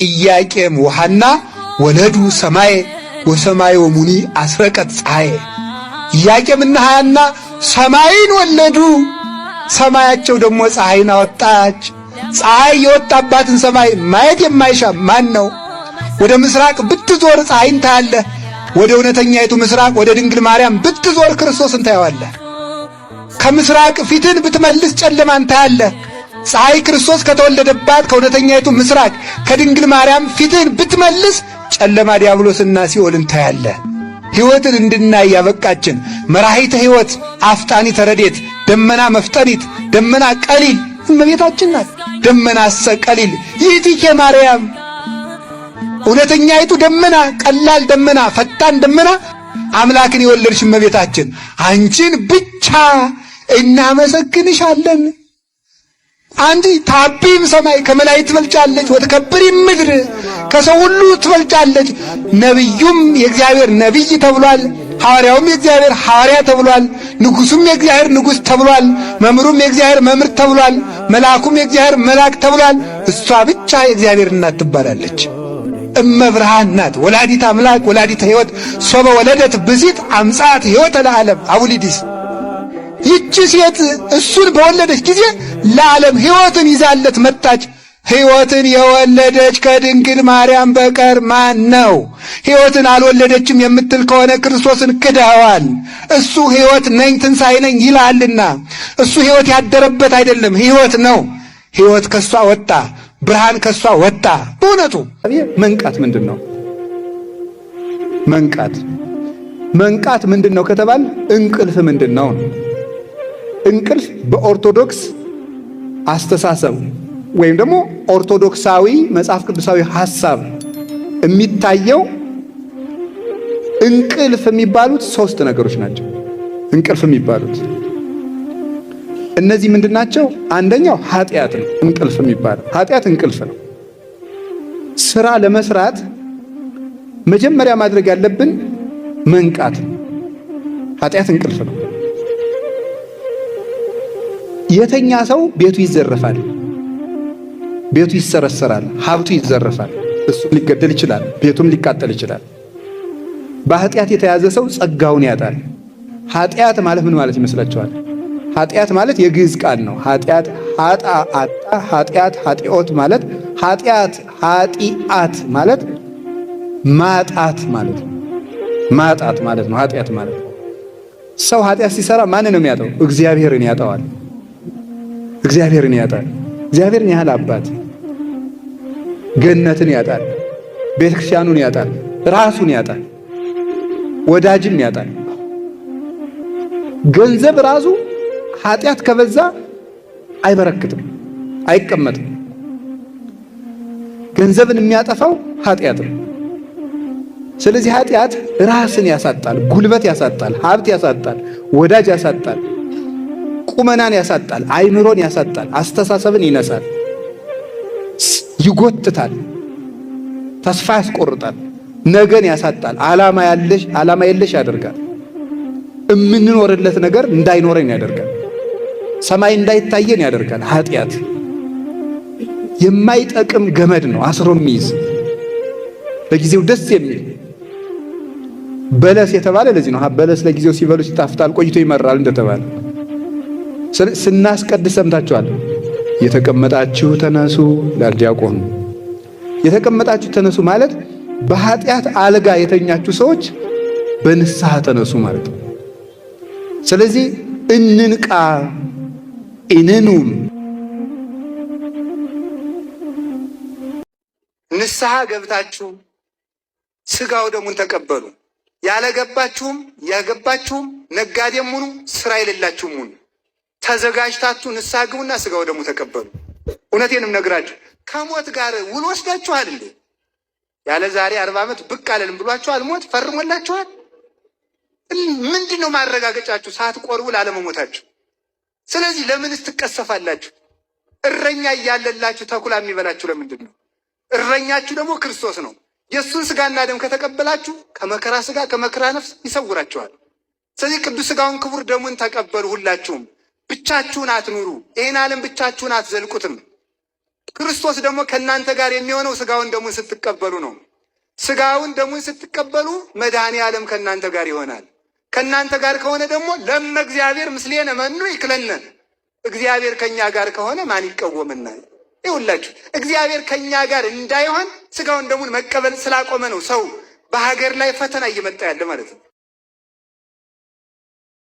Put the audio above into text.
ኢያቄም ወሐና ወለዱ ሰማየ ወሰማዮሙኒ አስረቀት ፀሐየ። ኢያቄምና ሐና ሰማይን ወለዱ፣ ሰማያቸው ደግሞ ፀሐይን አወጣች። ፀሐይ የወጣባትን ሰማይ ማየት የማይሻ ማን ነው? ወደ ምስራቅ ብትዞር ፀሐይን ታያለህ። ወደ እውነተኛይቱ ምስራቅ ወደ ድንግል ማርያም ብትዞር ክርስቶስን ታየዋለህ። ከምስራቅ ፊትን ብትመልስ ጨለማን ታያለህ። ፀሐይ ክርስቶስ ከተወለደባት ከእውነተኛይቱ ምስራቅ ከድንግል ማርያም ፊትን ብትመልስ ጨለማ ዲያብሎስና ሲኦልን ታያለህ። ሕይወትን እንድናይ ያበቃችን መራሂተ ሕይወት አፍጣኒተ ረድኤት ደመና መፍጠኒት ደመና ቀሊል እመቤታችን ናት። ደመናሰ ቀሊል ይእቲኬ ማርያም እውነተኛይቱ ደመና፣ ቀላል ደመና፣ ፈጣን ደመና አምላክን የወለድሽ እመቤታችን አንቺን ብቻ እናመሰግንሻለን። አንቺ ታቢም ሰማይ ከመላእክት ትበልጫለች፣ ወትከብሪ ምድር ከሰው ሁሉ ትበልጫለች። ነቢዩም የእግዚአብሔር ነቢይ ተብሏል። ሐዋርያውም የእግዚአብሔር ሐዋርያ ተብሏል። ንጉሱም የእግዚአብሔር ንጉሥ ተብሏል። መምህሩም የእግዚአብሔር መምህር ተብሏል። መልአኩም የእግዚአብሔር መልአክ ተብሏል። እሷ ብቻ የእግዚአብሔር እናት ትባላለች። እመብርሃን ናት። ወላዲት አምላክ ወላዲተ ሕይወት ሶበ ወለደት ብዚት አምጻት ሕይወተ ለዓለም አቡሊዲስ። ይቺ ሴት እሱን በወለደች ጊዜ ለዓለም ሕይወትን ይዛለት መጣች። ሕይወትን የወለደች ከድንግል ማርያም በቀር ማን ነው? ሕይወትን አልወለደችም የምትል ከሆነ ክርስቶስን ክደዋል። እሱ ሕይወት ነኝ ትንሣኤ ነኝ ይላልና እሱ ሕይወት ያደረበት አይደለም፣ ሕይወት ነው። ሕይወት ከሷ ወጣ፣ ብርሃን ከሷ ወጣ። በእውነቱ መንቃት ምንድን ነው? መንቃት መንቃት ምንድን ነው ከተባል እንቅልፍ ምንድን ነው? እንቅልፍ በኦርቶዶክስ አስተሳሰብ ወይም ደግሞ ኦርቶዶክሳዊ መጽሐፍ ቅዱሳዊ ሐሳብ የሚታየው እንቅልፍ የሚባሉት ሶስት ነገሮች ናቸው። እንቅልፍ የሚባሉት እነዚህ ምንድን ናቸው? አንደኛው ኃጢአት ነው። እንቅልፍ የሚባለው ኃጢአት እንቅልፍ ነው። ስራ ለመስራት መጀመሪያ ማድረግ ያለብን መንቃት ነው። ኃጢአት እንቅልፍ ነው። የተኛ ሰው ቤቱ ይዘረፋል፣ ቤቱ ይሰረሰራል፣ ሀብቱ ይዘረፋል፣ እሱም ሊገደል ይችላል፣ ቤቱም ሊቃጠል ይችላል። በኃጢአት የተያዘ ሰው ጸጋውን ያጣል። ኃጢአት ማለት ምን ማለት ይመስላችኋል? ኃጢአት ማለት የግዕዝ ቃል ነው። ኃጢአት ኃጣ አጣ፣ ኃጢአት ኃጢኦት ማለት ኃጢአት ኃጢአት ማለት ማጣት ማለት ነው። ማጣት ማለት ነው። ኃጢአት ማለት ሰው ኃጢአት ሲሰራ ማንን ነው የሚያጣው? እግዚአብሔርን ያጣዋል። እግዚአብሔርን ያጣል። እግዚአብሔርን ያህል አባት ገነትን ያጣል፣ ቤተክርስቲያኑን ያጣል፣ ራሱን ያጣል፣ ወዳጅም ያጣል። ገንዘብ ራሱ ኃጢአት ከበዛ አይበረክትም፣ አይቀመጥም። ገንዘብን የሚያጠፋው ኃጢአት ነው። ስለዚህ ኃጢአት ራስን ያሳጣል፣ ጉልበት ያሳጣል፣ ሀብት ያሳጣል፣ ወዳጅ ያሳጣል፣ ቁመናን ያሳጣል፣ አይምሮን ያሳጣል፣ አስተሳሰብን ይነሳል፣ ይጎትታል፣ ተስፋ ያስቆርጣል፣ ነገን ያሳጣል፣ ዓላማ ያለሽ ዓላማ የለሽ ያደርጋል። እምንኖርለት ነገር እንዳይኖረን ያደርጋል። ሰማይ እንዳይታየን ያደርጋል። ኃጢአት የማይጠቅም ገመድ ነው አስሮ የሚይዝ ለጊዜው ደስ የሚል በለስ የተባለ ለዚህ ነው። በለስ ለጊዜው ሲበሉት ይጣፍጣል፣ ቆይቶ ይመራል እንደተባለ ስናስቀድስ ሰምታችኋል። የተቀመጣችሁ ተነሱ ይላል ዲያቆኑ። የተቀመጣችሁ ተነሱ ማለት በኃጢአት አልጋ የተኛችሁ ሰዎች በንስሐ ተነሱ ማለት ነው። ስለዚህ እንንቃ፣ እንኑም። ንስሐ ገብታችሁ ስጋው ደሙን ተቀበሉ። ያለገባችሁም ያገባችሁም ነጋዴም ሁኑ ስራ የሌላችሁም ሁኑ ተዘጋጅታችሁ ንስሐ ግቡና ስጋው ደሙ ተቀበሉ። እውነቴንም ነግራችሁ ከሞት ጋር ውል ወስዳችኋል እንዴ? ያለ ዛሬ 40 ዓመት ብቅ አለንም ብሏችኋል። ሞት ፈርሞላችኋል። ምንድን ነው ማረጋገጫችሁ ሳትቆርቡ ላለመሞታችሁ? ስለዚህ ለምንስ ትቀሰፋላችሁ? እረኛ እያለላችሁ ተኩላ የሚበላችሁ ለምንድን ነው? እረኛችሁ ደግሞ ክርስቶስ ነው። የእሱን ስጋና ደም ከተቀበላችሁ ከመከራ ስጋ ከመከራ ነፍስ ይሰውራችኋል። ስለዚህ ቅዱስ ስጋውን ክቡር ደሙን ተቀበሉ። ሁላችሁም ብቻችሁን አትኑሩ። ይህን ዓለም ብቻችሁን አትዘልቁትም። ክርስቶስ ደግሞ ከእናንተ ጋር የሚሆነው ስጋውን ደሙን ስትቀበሉ ነው። ስጋውን ደሙን ስትቀበሉ መድኃኔ ዓለም ከእናንተ ጋር ይሆናል። ከእናንተ ጋር ከሆነ ደግሞ ለእመ እግዚአብሔር ምስሌነ መኑ ይክለነ፣ እግዚአብሔር ከእኛ ጋር ከሆነ ማን ይቀወመናል? ይኸውላችሁ እግዚአብሔር ከእኛ ጋር እንዳይሆን ስጋውን ደሙን መቀበል ስላቆመ ነው ሰው በሀገር ላይ ፈተና እየመጣ ያለ ማለት ነው።